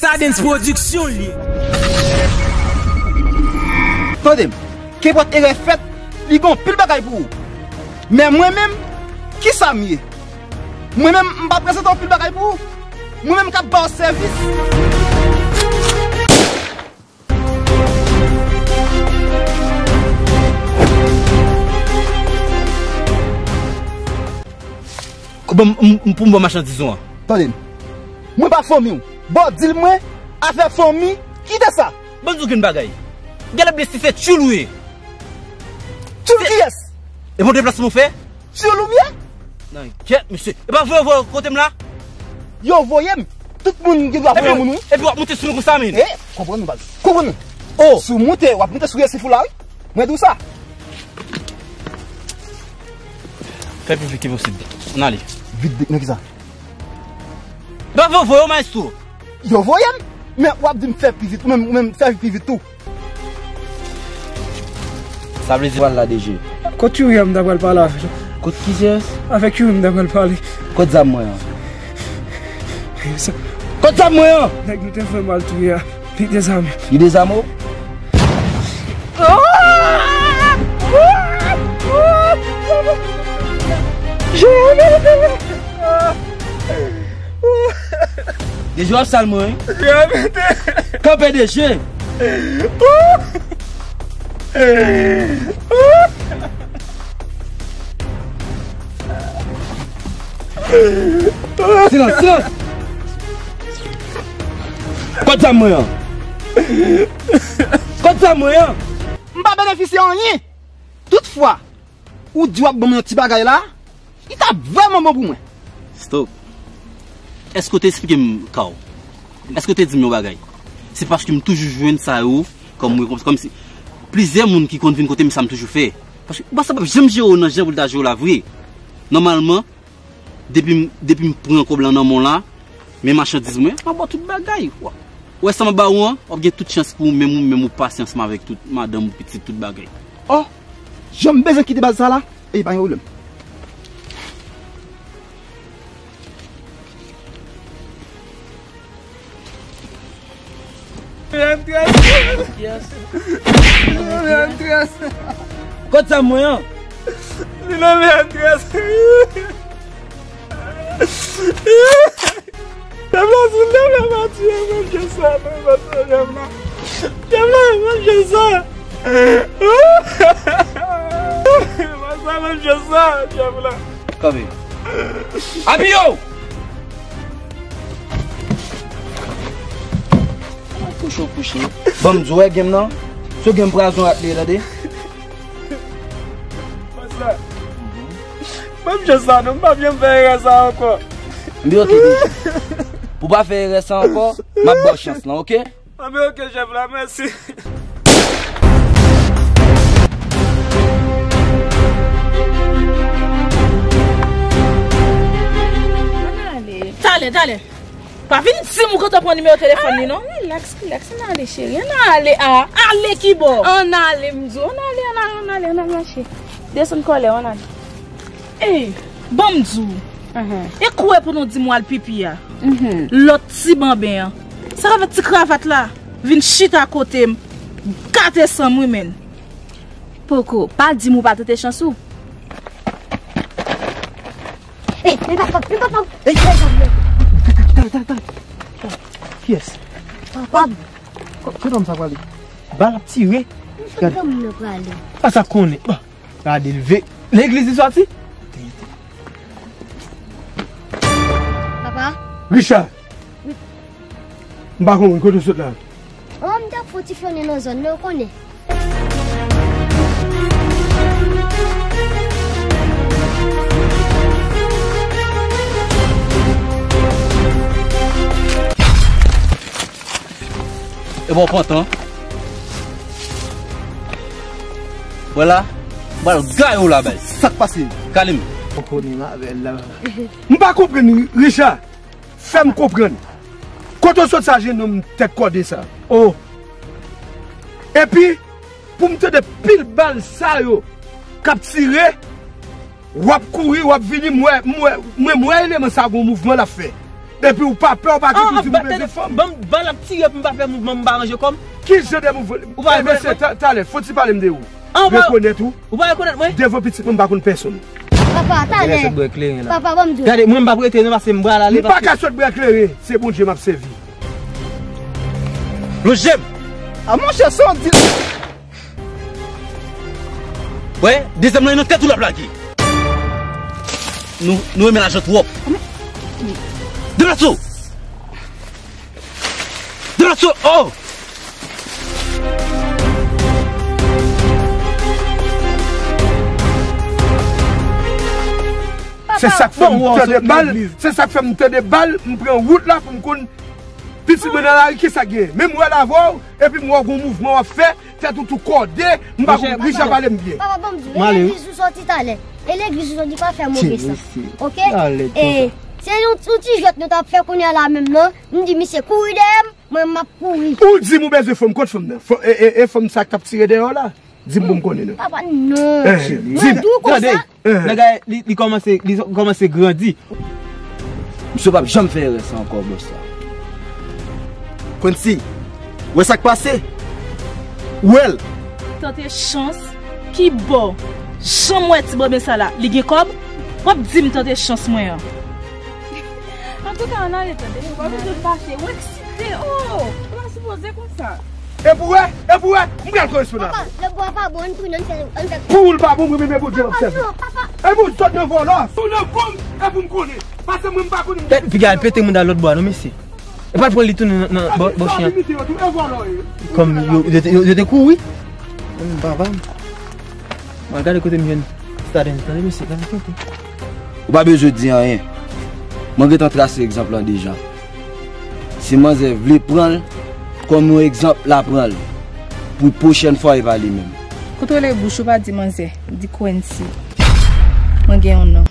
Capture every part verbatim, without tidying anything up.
Sa Dens Production l ye. Tande m, kenpòt erè fèt, li gen anpil bagay pou ou. Men mwen menm, kisa m ye? Mwen menm, m pa prezante anpil bagay pou ou. Mwen menm k ap ba w sèvis. Kòman m, m, m pou m ba w machandiz ou an? Tande m. Mwen pa fanmi w. Ba w dil mwen, afè fanmi, kite sa. Ban m di w grenn bagay. Gade blesi se tchoul ou ye. Tchoul kiyès? E bon deplasman w fè? Tchoul ou m ye? Nan gyèt, mesye. E pa voye, voye kote m la? Yo voye m. Tout moun gen dwa voye moun, wi. Epi w ap moute sou mwen konsa, men. E, konprann nou, baz. Konprann nou. Oh. Si w moute, w ap moute sou resif ou la, wi. Mwen di w sa. Fè pi vit ke posib. Ann ale. Vit, vit, nan kisa? Bravo, voye w, maestro. Yo voye m, men w ap di m fè pi vit, ou menm, ou menm fè pi vit tou. Sa vle di pral la, D J. Kot Youri a m ta pral pale avè l? Kot kiyès? Avèk Youri m ta pral pale. Kot zam mwen an? Sa. Kot zam mwen an? Nèg nou te fè m al touye a. Li dezame. Li dezame w? D J w ap sal mwen, wi. Kanpe D J. Silans, silans! Kot zam mwen an? Kot zam mwen an? M pa benefisye anyen. Toutfwa, ou di w ap ban mwen yon ti bagay la, li t ap vrèman bon pou mwen. Stop. Èske w te eksplike m ka w? Èske w te di m yon bagay? Se paske m toujou jwenn sa yo kòm rekonpans, kòmsi plizyè moun ki konn vin kote m, sa m toujou fè. Paske ou pa sa p ap janm jere w nan jan pou l ta jere w la vre. Nòmalman, depi m, depi m pran kòb la nan men w la, men machandiz mwen, m ap ba w tout bagay. Ou wè sa m ap ba ou an, w ap gen tout chans pou ou menm, ou menm ou pase ansanm avèk tout madanm ou, pitit, tout bagay. Oh, jan m bezwen kite baz sa la, e pa gen pwoblèm. Andrés. Andrés. Kot zam mwen an? Li nan men Andrés. Djab la, si djab la pa tiye mwen, je sa, non, pa sa, djab la. Djab la, mwen, je sa. Pa sa, mwen, je sa, djab la. Kanpe. Apiye w! Kouche w kouche. Ban m di w, wè game nan. Se game prazon rat li ye, tande. Konsa. Ban m chans sa non, m p ap janm fè erè sa ankò. Anben oke, D J. Pou w pa fè erè sa ankò, m ap ba w chans lan, oke? Anben oke, chèf la, mèsi. Ann ale. Talè, talè. Pa vin di m ou kontan pran nimewo telefòn li non. Rilaks, rilaks, ann ale cheri, ann ale a. Ale kibò? Ann ale m di w, ann ale, ann ale, ann ale, ann al mache. Desann kòlè w, ann ale. Ey, ban m di w. E kouri pou nou di m w al pipi a. Lòt ti banben an. Sa k ap fè ti kravat la vin chita kote m. Gate san m wi menn. Poko, pa di m ou pa tante chans ou. Ey, ey, pa, pa, pa, pa. Ey, ey, pa. Talè, talè, talè. Kiyès? Papa. Ki nonm sa prale? Bal ap tire. Gade. Granmoun nan prale. A sa konnen. Bon, gade l ve. Legliz li sòti? Papa. Richard. M pa konprann kote w sot la. Oh, m t ap fè yon ti flane nan zòn nan, ou konnen. E bon, pran tan. Vwala. Bal gay ou la, bay. Sa k pase? Kalim. Ou konnen m avè l la. M pa konprann, Richard. Fè m konprann. Kote w sot sa jennonm tèt kòde sa? Oh. Epi, pou m tande pil bal sa yo k ap tire, w ap kouri, w ap vini, m wè, m wè, mwen, m wè eleman sa gon mouvman l ap fè. Epi ou pa pè, ou pa gen pou di m bezwen fanm. Ban m bal ap tire pou m pa fè mouvman, m pa ranje kò m. Ki jan de mouvman? Ou pa rekonèt mwen? Mesye, ta- talè, fò ti pale m de ou. Rekonèt ou? Ou pa rekonèt mwen? Devan pitit mwen, m pa konn pèsonn. Papa, talè. Papa, ban m di w. Gade, mwen m p ap rete non, paske m pral ale. M pa ka sot bwè kleren, se Bondye m ap sèvi. Lonje m. A monchè, sa w di? Wè, dezyèm lan, nan tèt ou l ap lage. Nou, nou renmen lajan twòp. Deplase w! Deplase w! Oh! Se sa k fè m tande bal, se sa k fè m tande bal, m pran wout la pou m konn pitit mwen nan lari, ki sa k gen? Men m wè l avè w, epi m wè w gon mouvman w ap fè, tèt ou tou kòde, m pa konprann, ki jan pale m byen. Papa, ban m di w, e legliz ou sòti talè. E legliz ou sòti pa fè move sa. Oke? E se yon, yon ti jwèt nou t ap fè kounye a la menm nan. M di misye kouri dèyè m, mwen m ap kouri. Ou di m ou bezwen fanm, kot fanm nan? Fanm, e, e, e fanm sa k t ap tire dèyè w la? Di m pou m konnen non. Papa, non. Eh, di m. Mwen di w konsa. Gade, nèg la, li, li kòmanse, li kòmanse grandi. Misye p ap janm fè erè sa ankò, bòs la. Quincy, wè sa k pase? Ou wè l? Tante Chans, ki bò? Janm wè ti bòben sa la, li gen kòb? W ap di m tante Chans mwen an. Antouka, ann ale tande. Ou pa bezwen fache, ou eksite, oh! Ou pa sipoze konsa. E pou wè, e pou wè, m pral koresponn avè w. Papa, lè bwa pa bon, ann tounen, ann fè, ann fè. Pou l pa bon, mwen menm e Bondye m ap sèvi. Papa, non, papa. E pou w sot nan vòlò, tounen kò m, e pou m konnen. Paske mwen m pa konnen. Piga al pete moun nan lòt bò a non, mesye. E pa l pran li tounen nan, nan bò, bò chen an. Kòm yo, yo te, yo, yo te kouri. Menm papa m. Mwen gade kote m jwenn Staden, tande mesye, gade kote. Ou pa bezwen di anyen. Mwen gentan trase egzanp lan deja. Si manzè vle pran l kòm yon egzanp, l a pran l. Pou pwochèn fwa, e pa li menm. Kontwole bouch ou, pa di manzè, di Quincy. Mwen gen yon non.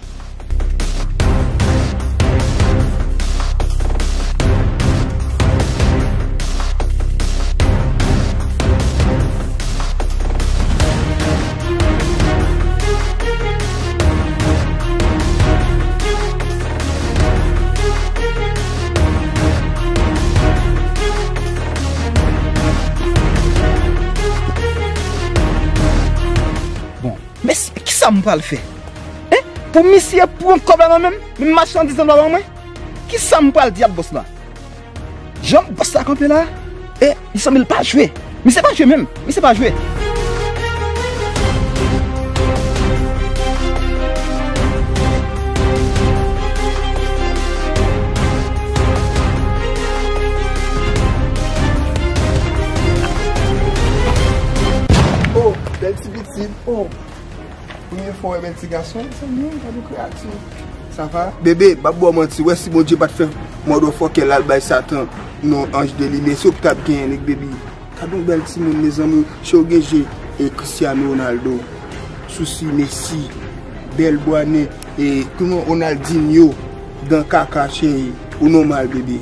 Bon, men kisa m pral fè? Hein? Pou misye pran kòb la nan men m, men machandiz lan pa ban mwen? Kisa m pral di ak bòs la? Jan bòs la kanpe la, e li sanble l pa jwe. Misye pa jwe menm. Misye pa jwe. Oh, bèl ti pitit. Oh. Premye fwa w wè bèl ti gason, mezanmi, gad yon kreyati. Sa va? Bebe, m ap ba w manti, wè si Bondye pa t fè motherfucker la al bay Satan non anj de limyè, se w ki t ap genyen li, bebe. Gad yon bèl timoun, mezanmi, cheri w gen je e Cristiano Ronaldo, sousi Messi, bèl bwa nen e kouman Ronaldinho, dan kaka, cheri, ou nòmal, bebe.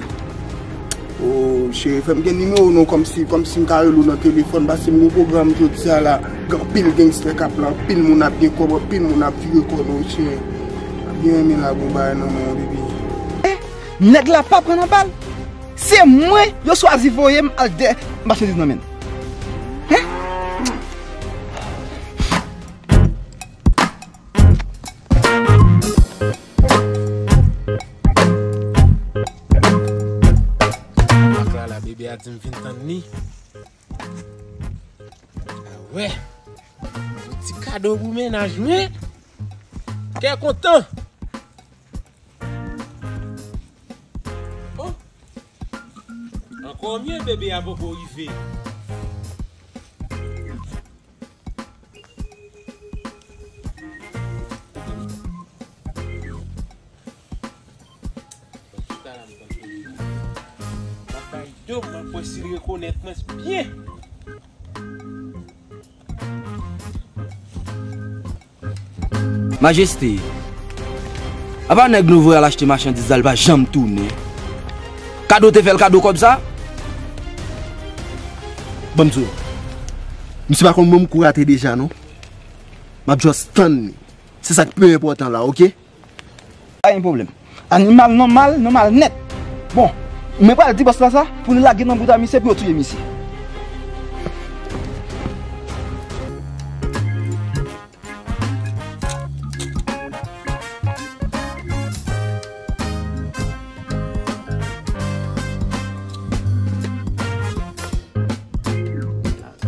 Oh, cheri, fè m gen nimewo w non, kòmsi, kòmsi m ka rele w nan telefòn, paske m gen pwogram jodi a la. Gen anpil gangstè k ap la, anpil moun ap gen kòb, anpil moun ap vire kò nou, cheri. M ap byen renmen lage yon bagay nan men w, bebe. Eh, nèg la pa pran nan bal. Se mwen yo chwazi voye m al dèyè machandiz nan men l. Hein? Ak la, la, bebe a di m vin tann li. A wè. Yon ti kado pou mennaj mwen. Kè kontan. Oh. Ankò mye bebe a poko rive. M ap bay do, mwen kwè si l rekonèt mwen byen. Majeste, apa nèg nou voye al achte machandiz la, li pa janm tounen? Kado te fè l kado kòb sa? Ban m di w, misye pa konn ban m kou rate deja non. M ap just tann li. Se sa k pi enpòtan la, oke? Pa gen pwoblèm. Animal nòmal, nòmal nèt. Bon, mwen pral di bòs la sa, pou li lage nan bouda misye, pou yo touye misye.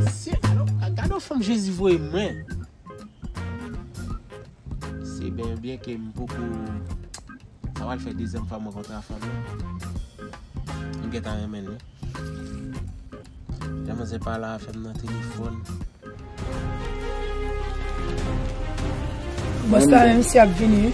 Se, alò, gade yon fanm Jezi voye mwen. Se byen, byen ke m poko, sa pral fè dezyèm fwa mwen kontre a fanm nan. M gentan renmen l wi. Jan manzè pale avè m nan telefòn. Bòs la menm si ap vini wi.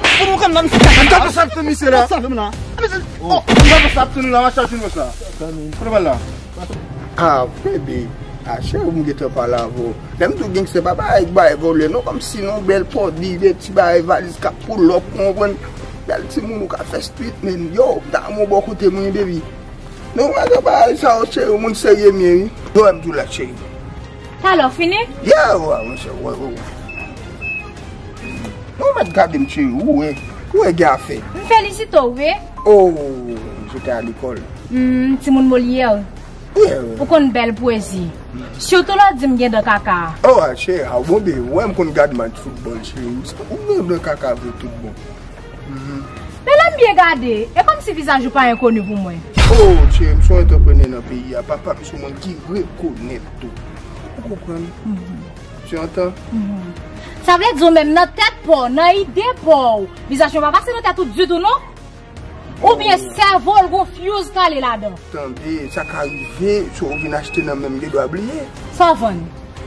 Pou nou konn nan misye kaka. M ta fè sa ap tann misye la. Sa menm la. Oh, m ta fè sa ap tann la, mache ap tann bòs la. Kote bal la? Ah, bebe. Ah, cheri, m gentan pale avè w. Lè m di w gangstè pa bay, bay vòlè non, kòmsi non, bèl pòdi, de ti bagay valiz k ap pull up, ou konprann? Bèl timoun ou ka fè street, men yo, m ta renmen w bò kote mwen, baby. Non, mwen gen bagay sa yo, cheri, moun serye m ye, wi. Yo, m di w la, cheri. Talè w fini? Yeah, wè, monchè, wè, wè, wè. Non, mèt gade m, cheri, ou wè, ou wè gen afè. M felisite w, wi. Oh, je te à l'école. Hmm, timoun Molière. Yeah, wè. Ou konn bèl pwezi. Sitou lè w di m gen dan kaka. Oh, cheri, a bon, be, wè m konn gade match foutbòl, cheri. Ou gen dan kaka vre tout bon. Mhm. Men lè m byen gade, e kòmsi vizaj ou pa enkoni pou mwen. Oh, cheri, m se yon antreprenè nan peyi a. Papa m se yon moun ki rekonèt tou. Ou konprann? Mhm. Tu entends? Mhm. Sa vle di w menm nan tèt pa w, nan ide pa w, vizaj mwen pa pase nan tèt ou ditou non? Oubyen sèvo l gon fuse kale ladan? Tande, sa ka rive, si w vin achte nan men m, gen dwa bliye. Sa w vann?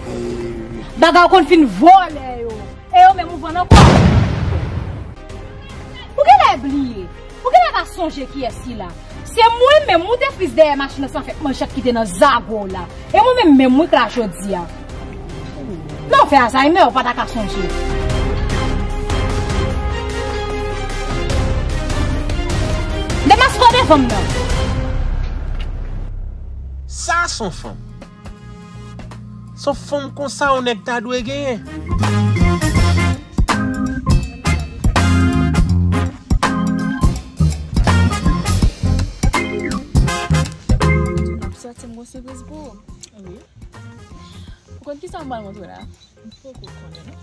Eh. Bagay ou konn fin vòlè yo. E yo menm ou vann ankò. Ou genlè bliye. Ou genlè pa sonje kiyès ki la. Se mwen menm ou te fis dèyè machin nan san fèk manchèt ki te nan zago w la. E mwen menm menm wi k la jodi a. Non, fè Alzheimer ou pa ta ka sonje. Demaske w devan m nan. Sa s on fanm. S on fanm konsa yon nèg ta dwe genyen. Ap sòti m gon sipriz pou ou. Wi. Ou konn kisa m pral montre w la? M poko konnen non.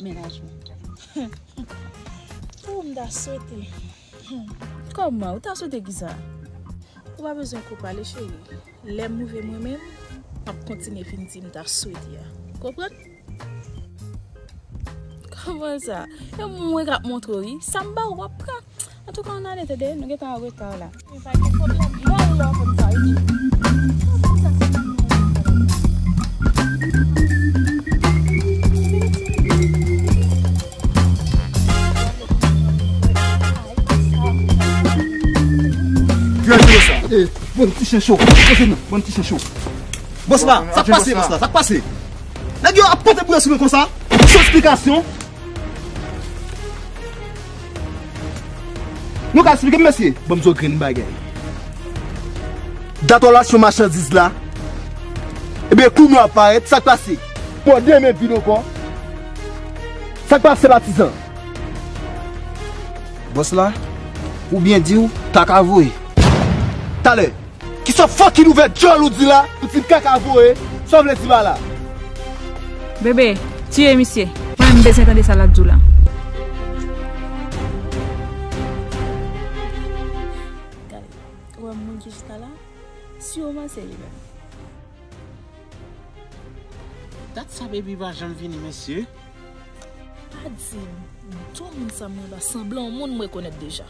Mennaj mwen. Pou m ta swete. Kòman? Ou ta swete kisa? Ou pa bezwen ko pale, cheri. Lè m rive mwen menm, m ap kontinye vin di m ta swete a. Konprann? Kòman sa? E mwen k ap montre w, wi. Sa m ba ou, w ap pran. Antouka, ann ale, tande, nou gentan an reta la. Men pa gen pwoblèm. Mwen wè w fè m sa, wi. Ki raje sa? Eh, bon ti chen cho. Poze nou, bon ti chen cho. Bòs la, sa k pase, bòs la, sa k pase? Nèg yo ap pote bouyon sou mwen konsa, san esplikasyon. Nou ka esplike m, mesye? Ban m di w grenn bagay. Dat relasyon machandiz la. Ebyen, kou nou ap parèt, sa k pase? Bon, demen vin ankò. Sa k pase, patizan? Bòs la, pou byen di w, kaka voye. Talè. Kisa fucking ouvè djòl ou di la? Ou di m kaka voye, sa w vle di pa la? Bebe, tiye misye. Mwen menm m bezwen tande sa l ap di w la. Gade, ou wè moun ki chita la? Siwoman se li menm. Dat sa baby pa janm vini, mesye. Pa di m, do moun sa m wè la sanble yon moun m rekonèt deja.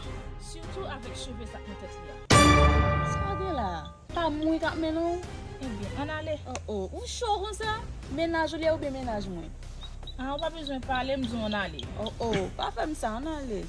Sitou avèk cheve sa k nan tèt li a. Sa w gen la? Pa mwen k ap mennen w? Ebyen, ann ale. Oh, oh, ou cho konsa? Mennaj ou li ye oubyen mennaj mwen? Ah, ou pa bezwen pale, m di w ann ale. Oh, oh, pa fè m sa, ann ale.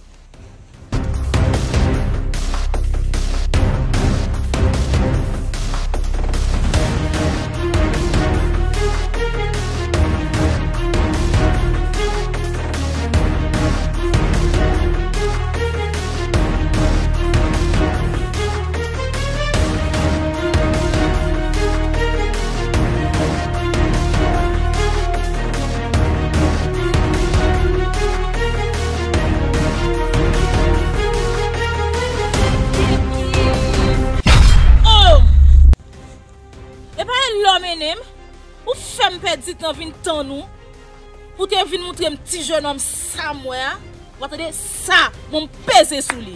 Ou fè m pèdi tan vin tann ou. Pou te vin moutre m ti jenòm sa m wè a. W a tande sa, mwen m peze sou li.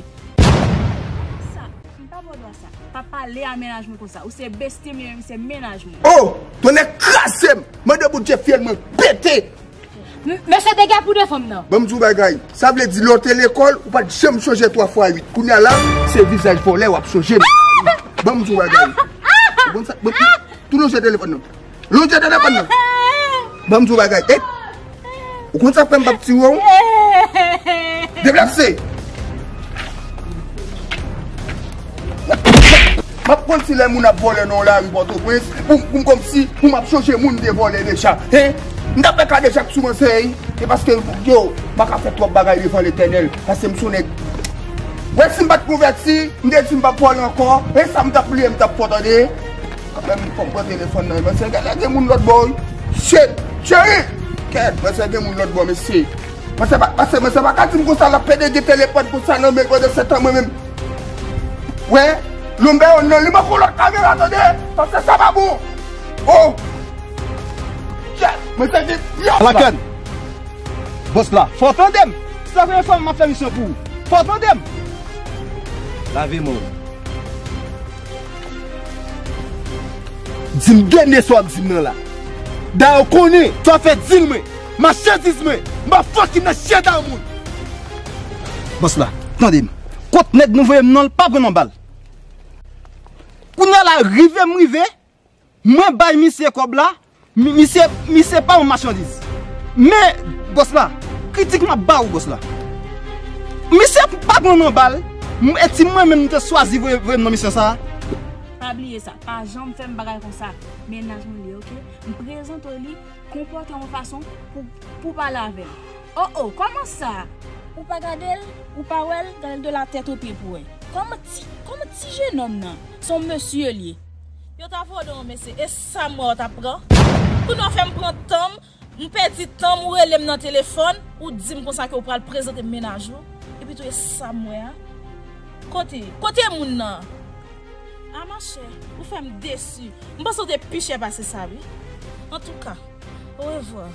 Sa, m pa ba w dwa sa. Pa pale a mennaj mwen konsa. Ou se besti m, li se mennaj mwen. Oh, tonnè kraze m! Mande Bondye fyèl mwen pete! M- Mesye dega pou defann nan. Ban m di w bagay. Sa vle di lè w te lekòl, ou pa t janm chonje twa fwa uit. Kounye a la, se vizaj vòlè w ap chonje nan lari. Ban m di w bagay. Ou konn sa? Ban m, tou lonje telefòn nan. Lonje telefòn nan. Ban m di w bagay. E, ou konn sa k fè m p ap tiye w? Deplase. M ap konn si lè moun ap vòlè nan yon lari Pòtoprens, pou, pou m kòmsi, pou m ap chonje moun m te vòlè deja. Hein? M t ap fè kadejak sou mwen, se, e paske, yo, m pa ka fè twòp bagay devan Letènèl, paske m se yon nèg. Wè, si m pa t konvèti, m te di m p ap vòlè ankò, e sa m t ap bliye, m t ap fè, tande. Kanmenm, fò m pran telefòn nan, men se gen, gen moun lòt bò, wi. Shit, cheri! Kèt, men se gen moun lòt bò, mesye. Mwen se pa, mwen se, mwen se pa ka di m konsa, l ap pede gen telefòn konsa nan men l pandan se tan mwen menm. Wè, lè m bay yon non, li manke yon lòt kamera, tande. Paske sa pa bon. Oh! Shit, mwen se gen, yo! Lakèn! Bòs la, fò w tande m! Se la premye fwa m ap fè misyon pou ou. Fò w tande m! Lave men w. Di m dènye sa w ap di m nan la. Dayè w konnen, sa w ap fè dil mwen, machandiz mwen, m ap fòk kidnap chèda moun. Bòs la, tande m. Kot nèg nou voye m nan, l pa pran nan bal. Kounye a la, rive m rive, mwen bay misye kòb la, mi- misye, misye pa yon machandiz. Men, bòs la, kritik m ap ba ou, bòs la. Misye pa pran nan bal, m- e ti mwen menm m te swazi voye, voye m nan misyon sa a. Pa bliye sa, pa janm fè m bagay konsa. Mennaj mwen li ye, oke? M prezante w li, konpòte w yon fason pou, pou pale avè l. Oh, oh, kòman sa? Ou pa gade l, ou pa wè l, gade l de la tèt o pye pou wè. Kòman ti, kòman ti jenòm nan? Se yon mesye li ye. Yo ta vòlè yon mesye, e sa m wè w ta pran? Kounye a w fè m pran tan m, m pèdi tan m, ou rele m nan telefòn, ou di m konsa ke w pral prezante m mennaj ou, epi tou e sa m wè a. Kote, kote moun nan? A machè, ou fè m desi. M panse w te pi chè pase sa, wi. Antouka, orevwa.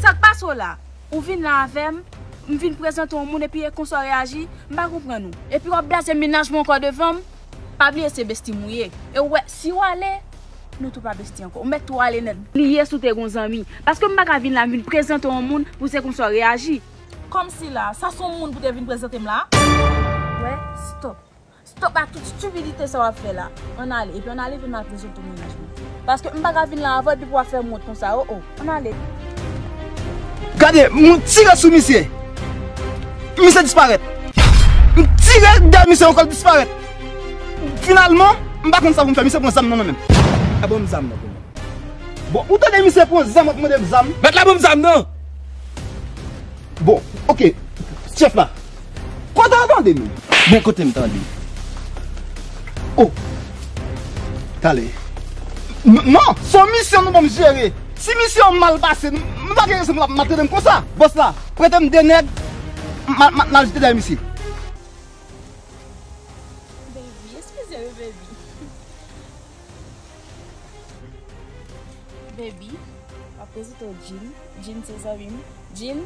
Sa k pase w la? Ou vin la avè m, m vin prezante w moun epi e konsa w reyaji, m pa konprann ou. Epi w ap blaze mennaj mwen ankò devan m? Pa bliye se besti m ou ye. E w wè, si w ale, nou tou pa besti ankò. Ou mèt tou ale nèt. Bliye si w te gon zanmi. Paske m pa ka vin la, m vin prezante w yon moun pou se konsa w reyaji. Kòmsi la, sa se yon moun pou te vin prezante m la? Wè, stop. Stop ak tout stipidite sa w ap fè la. Ann ale, epi ann ale vin al prezante w mennaj mwen. Paske m pa ka vin la avè w epi pou w ap fè m wont konsa, o, o. Ann ale. Gade, m tire sou misye. Misye disparèt. M tire dèyè misye ankò, l disparèt. Finalman, m pa konn sa pou m fè. Misye pran zam nan men m. A, ban m zam nan pou mwen. Bon, ou tande misye pran zam, w ap mande m zam? Mèt la ban m zam nan! Bon, oke. Chèf la. Kote w tande m? Bon, kote m tande? Oh. Talè. M- non, se yon misyon nou ban m jere. Si misyon an mal pase, m- m pa gen rezon pou l ap maltrete m konsa. Bòs la, prete m de nèg, m a- m a- m al jete dèyè misye. Baby, eskize wi, baby. Baby, m ap prezante w Jean. Jean se zanmi m. Jean,